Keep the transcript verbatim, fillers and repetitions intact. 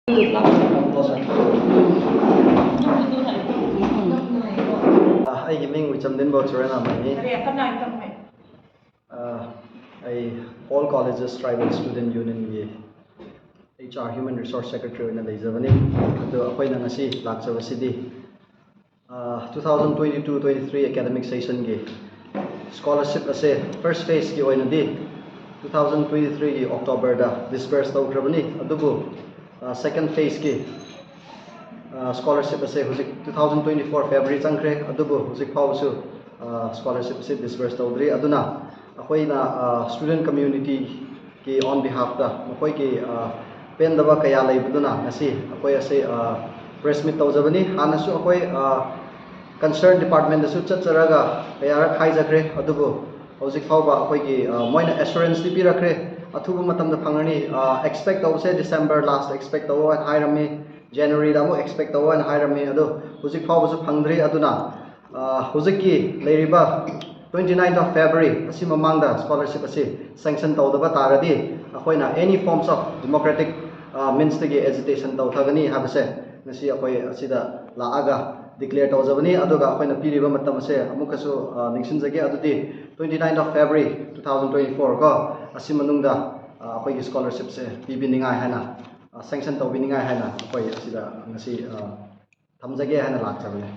ꯑ, ꯑꯩꯒꯤ ꯃꯤꯡ ꯎꯏꯆꯝꯗꯤꯟꯕ ꯆꯨꯔꯦꯅꯥꯃꯅꯤ꯫ ꯑ, ꯑꯩ All Colleges Tribal Student Unionꯒꯤ H R, Human Resource Secretary ꯑꯣꯏꯅ ꯂꯩꯖꯕꯅꯤ꯫ ꯑꯗꯣ ꯑꯩꯈꯣꯏꯅ ꯉꯁꯤ ꯂꯥꯛꯆꯕꯁꯤꯗꯤ, ꯑ, two thousand twenty-two twenty-three academic sessionꯒꯤ scholarship ꯑꯁꯦ first phaseꯀꯤ ꯑꯣꯏꯅꯗꯤ two thousand twenty-threeꯒꯤ Octoberꯗ disburse ꯇꯧꯈ꯭ꯔꯕꯅꯤ꯫ ꯑꯗꯨꯕꯨ, ꯑ, second phaseꯀꯤ, ꯑ, scholarship ꯑꯁꯦ ꯍꯧꯖꯤꯛ two thousand twenty-four February ꯆꯪꯈ꯭ꯔꯦ, ꯑꯗꯨꯕꯨ ꯍꯧꯖꯤꯛ ꯐꯥꯎꯕꯁꯨ, ꯑ, scholarship ꯑꯁꯤ disburse ꯇꯧꯗ꯭ꯔꯤ꯫ ꯑꯗꯨꯅ ꯑꯩꯈꯣꯏꯅ, ꯑ, student communityꯒꯤ on behalfꯇ ꯃꯈꯣꯏꯒꯤ, ꯑ, ꯄꯦꯟꯗꯕ ꯀꯌꯥ ꯂꯩꯕꯗꯨꯅ ꯉꯁꯤ ꯑꯩꯈꯣꯏ ꯑꯁꯤ, ꯑ, press meet ꯇꯧꯖꯕꯅꯤ꯫ ꯍꯥꯟꯅꯁꯨ ꯑꯩꯈꯣꯏ, ꯑ, concern departmentꯇꯁꯨ ꯆꯠꯆꯔꯒ ꯀꯌꯥꯔꯛ ꯍꯥꯏꯖꯈ꯭ꯔꯦ, ꯑꯗꯨꯕꯨ ꯍꯧꯖꯤꯛ ꯐꯥꯎꯕ ꯑꯩꯈꯣꯏꯒꯤ, ꯑ, ꯃꯣꯏꯅ assuranceꯇꯤ ꯄꯤꯔꯛꯈ꯭ꯔꯦ, ꯑꯊꯨꯕ ꯃꯇꯝꯗ ꯐꯪꯒꯅꯤ, ꯑ, expect ꯇꯧꯕꯁꯦ December last expect ꯇꯧꯑꯣ ꯍꯥꯏꯅ ꯍꯥꯏꯔꯝꯃꯤ, Januaryꯗ ꯑꯃꯨꯛ expect ꯇꯧꯑꯣ ꯍꯥꯏꯅ ꯍꯥꯏꯔꯝꯃꯤ꯫ ꯑꯗꯣ ꯍꯧꯖꯤꯛ ꯐꯥꯎꯕꯁꯨ ꯐꯪꯗ꯭ꯔꯤ꯫ ꯑꯗꯨꯅ, ꯑ, ꯍꯧꯖꯤꯛꯀꯤ ꯂꯩꯔꯤꯕ twenty ninth of February ꯑꯁꯤ ꯃꯃꯥꯡꯗ scholarship ꯑꯁꯤ sanction ꯇꯧꯗꯕ ꯇꯥꯔꯗꯤ ꯑꯩꯈꯣꯏꯅ any forms of democratic, ꯑ, meansꯇꯒꯤ agitation ꯇꯧꯊꯒꯅꯤ ꯍꯥꯏꯕꯁꯦ ꯉꯁꯤ ꯑꯩꯈꯣꯏ ꯑꯁꯤꯗ ꯂꯥꯛꯑꯒ declare ꯇꯧꯖꯕꯅꯤ꯫ ꯑꯗꯨꯒ ꯑꯩꯈꯣꯏꯅ ꯄꯤꯔꯤꯕ ꯃꯇꯝ ꯑꯁꯦ ꯑꯃꯨꯛꯀꯁꯨ, ꯑ, ꯅꯤꯡꯁꯤꯡꯖꯒꯦ꯫ ꯑꯗꯨꯗꯤ twenty ninth of February two thousand twenty-four ꯀꯣ, ꯑꯁꯤ ꯃꯅꯨꯡꯗ, ꯑ, ꯑꯩꯈꯣꯏꯒꯤ scholarshipꯁꯦ ꯄꯤꯕꯤꯅꯤꯡꯉꯥꯏ ꯍꯥꯏꯅ, ꯑ, sanction ꯇꯧꯕꯤꯅꯤꯡꯉꯥꯏ ꯍꯥꯏꯅ ꯑꯩꯈꯣꯏ ꯑꯁꯤꯗ ꯉꯁꯤ, ꯑ, ꯊꯝꯖꯒꯦ ꯍꯥꯏꯅ ꯂꯥꯛꯆꯕꯅꯦ꯫